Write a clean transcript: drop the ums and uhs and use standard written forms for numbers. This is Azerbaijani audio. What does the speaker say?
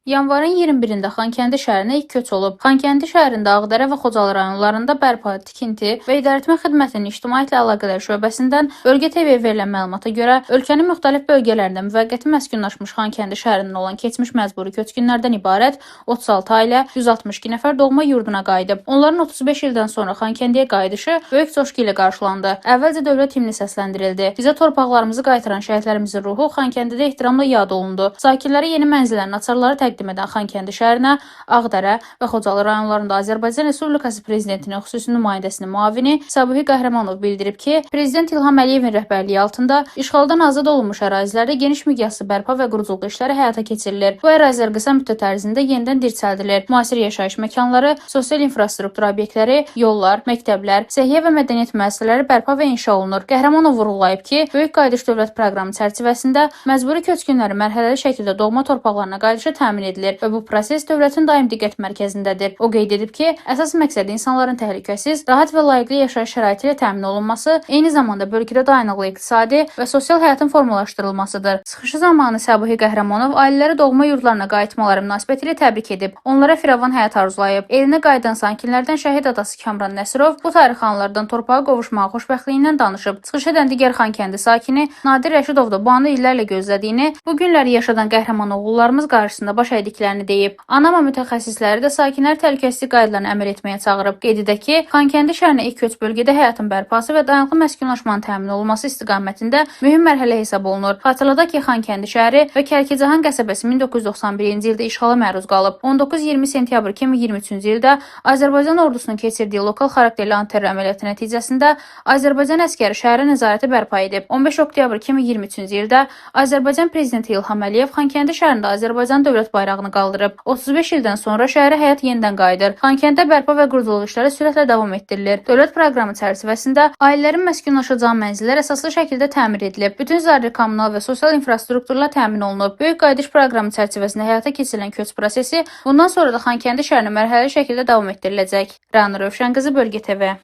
Yanvarın 21-də Xankəndi şəhərinə ilk köç olub. Xankəndi şəhərində Ağdərə və Xocalı rayonlarında bərpa, tikinti və idarəetmə xidmətinin ictimaiyyətlə əlaqələr şöbəsindən Bölgə TV-yə verilən məlumata görə, ölkənin müxtəlif bölgələrində müvəqqəti məskunlaşmış Xankəndi şəhərindən olan keçmiş məcburi köçkünlərdən ibarət 36 ailə 162 nəfər doğma yurduna qayıdıb. Onların 35 ildən sonra Xankəndiyə qayıdışı böyük coşqu ilə qarşılandı. Əvvəlcə dövlət himni səsləndirildi. Bizə torpaqlarımızı qaytaran şəhidlərimizin ruhu Xankəndidə ehtiramla yad olundu. Sakinlərə yeni mənzillərin açarları təqdim edən Xankəndi şəhərinə Ağdərə və Xocalı rayonlarında Azərbaycan Respublikası Prezidentinin xüsusi nümayəndəsinin müavini Sabuhi Qəhrəmanov bildirib ki, Prezident İlham Əliyevin rəhbərliyi altında işğaldan azad olunmuş ərazilərdə geniş miqyaslı bərpa və quruculuq işləri həyata keçirilir. Bu ərazilər qısa müddət ərzində yenidən dirçəldilir. Müasir yaşayış məkanları, sosial infrastruktur obyektləri, yollar, məktəblər, səhiyyə və mədəniyyət müəssisələri bərpa və inşa olunur. Qəhrəmanov vurğulayıb ki, Böyük Qayıdış Dövlət Proqramı çərçivəsində məcburi köçkünlərin mərhələli şəkildə doğma torpaqlarına qayıdışı təmin edilir və bu proses dövlətin daim diqqət mərkəzindədir. O qeyd edib ki, əsas məqsəd insanların təhlükəsiz, rahat və layiqli yaşayış şəraiti ilə təmin olunması, eyni zamanda bölgədə dayanıqlı iqtisadi və sosial həyatın formalaşdırılmasıdır. Çıxışı zamanı Səbuhi Qəhrəmanov ailələri doğma yurdlarına qayıtmaları münasibətilə təbrik edib, onlara firavan həyat arzulayıb. Elinə qayıdan sakinlərdən şəhid atası Kamran Nəsirov bu tarixi anlardan torpağa qovuşmağa xoşbəxtliyindən danışıb. Çıxış edən digər Xankəndi sakini Nadir Rəşidov da bu anı illərlə gözlədiyini, bu günləri yaşadan qəhrəman oğullarımız qarşısında baş əydiklərini deyib. ANAMA mütəxəssisləri də sakinlər təhlükəsizlik qaydalarına əməl etməyə çağırıb. Qeyd edək ki, Xankəndi şəhərinə ilk köç bölgədə həyatın bərpası və dayanıqlı məskunlaşmanın təmin olunması istiqamətində mühüm mərhələ hesab olunur. Xatırladaq ki, Xankəndi şəhəri və Kərkicahan qəsəbəsi 1991-ci ildə işğala məruz qalıb. 19-20 sentyabr 2023-cü ildə Azərbaycan ordusunun keçirdiyi lokal xarakterli antiterror əməliyyatı nəticəsində Azərbaycan əsgəri şəhərə nəzarəti bərpa edib. 15 oktyabr 2023-cü ildə Azərbaycan prezidenti İlham Əliyev Xankəndi şəhərində Azərbaycan dövlət bayrağını qaldırıb. 35 ildən sonra şəhərə həyat yenidən qayıdır. Xankəndidə bərpa və quruculuq işləri sürətlə davam etdirilir. Dövlət proqramı çərçivəsində ailələrin məskunlaşacağı mənzillər əsaslı şəkildə təmir edilib. Bütün zəruri kommunal və sosial infrastrukturla təmin olunub. Böyük Qayıdış proqramı çərçivəsində həyata keçirilən köç prosesi bundan sonra da Xankəndi şəhərinə mərhələli şəkildə davam etdiriləcək. Rəna Rövşən qızı, Bölgə TV.